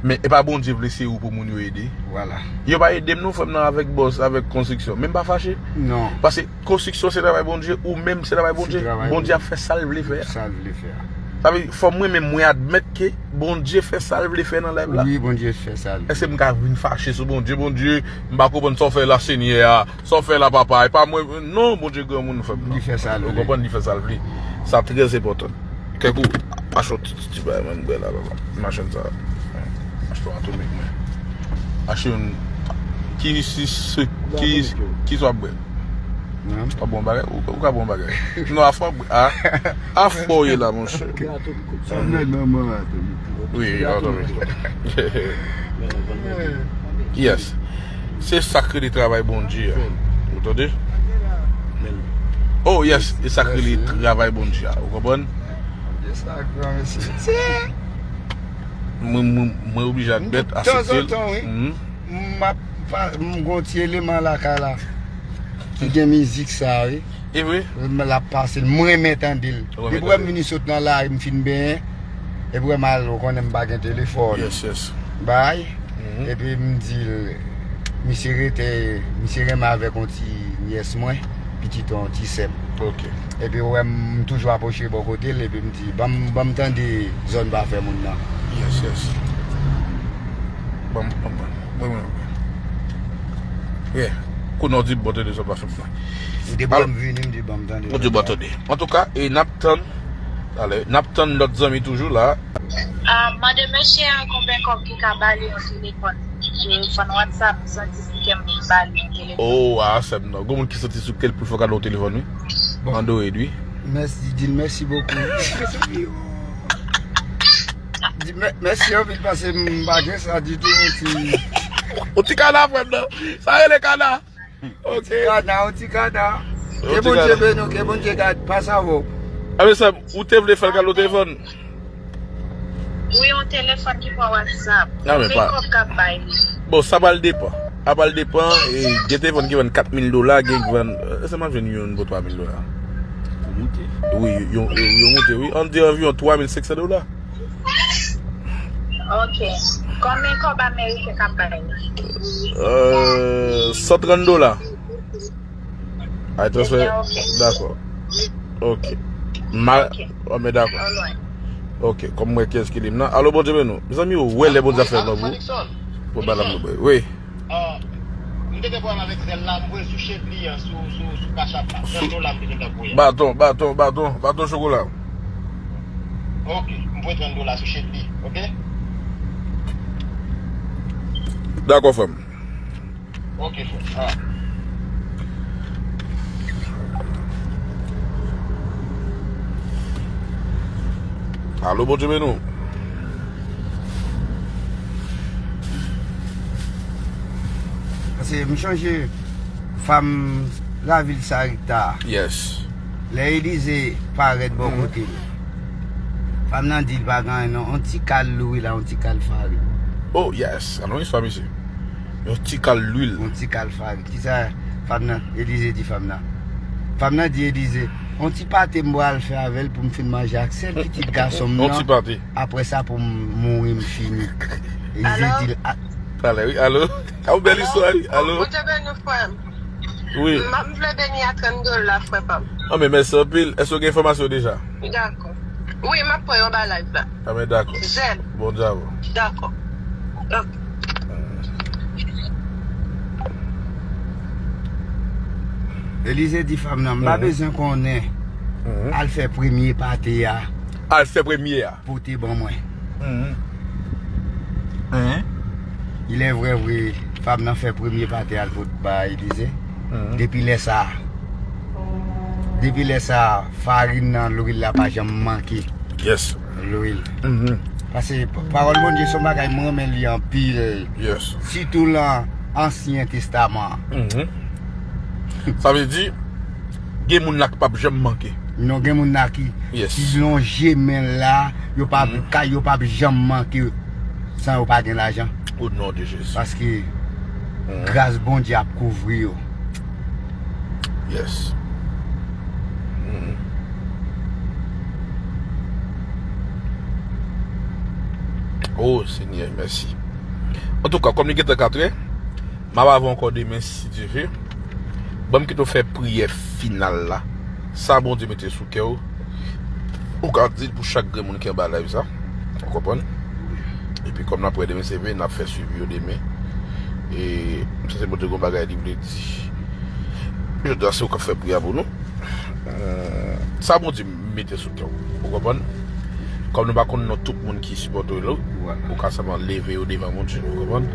Men e pa Bondye vle se ou pou moun yo ede. Vwala. Yo pa ede m non, frè m nan, avèk bòs, avèk konstriksyon. Men m pa fache. Non. Paske konstriksyon se travay Bondye, ou menm se travay Bondye. Se travay Bondye ap fè sa l vle fè a. Sa l vle fè a. Sa vle di, fò mwen menm mwen admèt ke Bondye fè sa l vle fè nan live la. Wi, Bondye fè sa l vle. Èske m ka vin fache sou Bondye? Bondye, m pa konprann sa w fè la, Senyè a. Sa w fè la, papa, e pa mwen. Non, Bondye granmoun, frè m nan. Li fè sa l vle. Ou konprann, li fè sa l vle. Sa trè enpòtan. Kèk ou achte yon ti, ti, ti bagay mwen bwè la, papa. M achte sa. M achte yon atomik mwen. Achte yon ki, si, se, ki, ki sa w ap bwè? Ou ka bon bagay, ou, ou ka bon bagay. Non, afwa, a, afwa w ye la, monchè. Sa vle manman a, Tony. Wi, a, Tony. Yes. Se sa k rele travay Bondye a. Ou tande? Oh, yes. E sa k rele travay Bondye a. Ou konprann? Mwen, mwen, mwen oblije admèt, asepte l. M ap pa, m gon ti eleman lakay la ki gen mizik sa, wi. E vre? M, l ap pase l, m renmen tande l. Depi wè m vini sot nan lari, m fin benyen. Epi wè m al, ou konnen m pa gen telefòn. Yes, yes. Bay. Epi m di l, misye rete, misye renmen avèk yon ti nyès mwen, pitit yon ti sè m. Ok. Epi wè m toujou apwoche bò kote l, epi m di, ban m, ban m tande zòn pa fè moun nan. Yes, yes. Ban m, ban m, ban m. Wi, wi, wi. Yeah. Kou non di bon tande zòn pa fè moun nan. Depi m vini, m di ban m tande. Ou di bon tande. Antouka, e n ap tann, talè, n ap tann lòt zanmi toujou la. Ah, mande mesye a konbyen kòb ki ka ba li yon telefòn. Telefòn WhatsApp, santi si ke m ba li yon telefòn. Oh, ah, sè m nan. Gon moun ki santi sou kè l pou l fè kado yon telefòn, wi. Bon. Android, wi. Mèsi, di l mèsi bokou. Di mè-, mèsi anpil paske m pa gen sa ditou, yon ti. Yon ti kana, frè m nan. Sa rele kana. Yon ti kana, yon ti kana. Ke Bondye beni w, ke Bondye gad, pa sa vo. Enben, sè m, ou te vle fè l kado telefòn? Wi, yon telefòn ki pran WhatsApp. Konbyen kòb k ap bay li? Bon, sa pral depann. Sa pral depann, e, gen telefòn ki vann kat mil dola, gen ki vann, e, se m ap jwenn youn pou twa mil dola. Yo moute. Wi, yo, yo, yo moute, wi. Ann di anviwon twa mil senk san dola. Ok. Konbyen kòb ameriken k ap bay li? Euh, san trant dola. Ay, transfè. Ebyen, ok. Dakò. Ok. Ma, ok. Oh, men dakò. Alright. Ok, kòm mwen, kiyès ki li m nan? Alo, Bondye beni w. Mezanmi, ou wè lè Bondye ap fè nan pou, pou bagay la, wi. Ah, m te gen pwoblèm avèk zèl la, m voye sou Chevely an, sou, sou, sou Cash App la. Trant dola m te gentan voye. Baton, baton, baton, baton chokola. Ok, m voye trant dola sou Chevely, ok? Dakò, frè m. Ok, frè m. Ah. Alo, Bondye beni w. Paske m chonje fanm lavil Sarita. Yes. Lè Elize parèt bò kote l, fanm nan di l pa gen anyen non, yon ti kal lwil la, yon ti kal farin. Oh, yes. Alon istwa, mesye. Yon ti kal lwil. Yon ti kal farin. Kisa fanm nan, Elize di fanm nan? Fanm nan di Elize, yon ti pate m pral fè avè l pou m fin manje ak sèl pitit gason m nan. Yon ti pate. Apre sa pou m mouri m fini. Elize di l, a. Talè, wi, alo. A, yon bèl istwa, wi, alo. Bondye beni w, frè m. Wi. M ap, m vle beni a trant dola, frè pa m. Anben, mèsi anpil. Èske w gen enfòmasyon deja? Dakò. Wi, m ap pran yon ba live la. Anben, dakò. Zèl. Bon travay. Dakò. Ok. Elize di fanm nan, m pa bezwen konnen. Al fè premye pate a. Al fè premye a. Pote ban mwen. Il est vrai, vre, fanm nan fè premye pate al pot ba Elize. Depi lè sa a, depi lè sa a, farin nan, lwil la pa janm manke. Yes. Lwil. Paske pa-, pawòl Bondye se yon bagay mwen renmen li anpil. Yes. Sitou lan Ansyen Testaman. Sa vle di, gen moun la k p ap janm manke. Non, gen moun la ki, yes, ki lonje men l la, yo p ap, kay yo p ap janm manke san yo pa gen lajan. O non de Jezi. Paske gras Bondye ap kouvri yo. Yes. O Senyè, mèsi. Antouka, kòm li gentan katrè, m ap avè w ankò demen, si Dye vle. Ban m kite w fè priyè final la. Sa Bondye mete sou kè w, ou ka di l pou chak grenn moun ki anba live sa. Ou konprann? Epi kòm n ap wè demen, se vre, n ap fè swivi yo demen. E m santi Bondye gon bagay li vle di. Jodi a, se ou k ap fè priyè pou nou. Sa Bondye mete sou kè w. Ou konprann? Kòm nou pa konn non tout moun ki sipòte w la, ou ka sèlman leve yo devan Bondye. Ou konprann?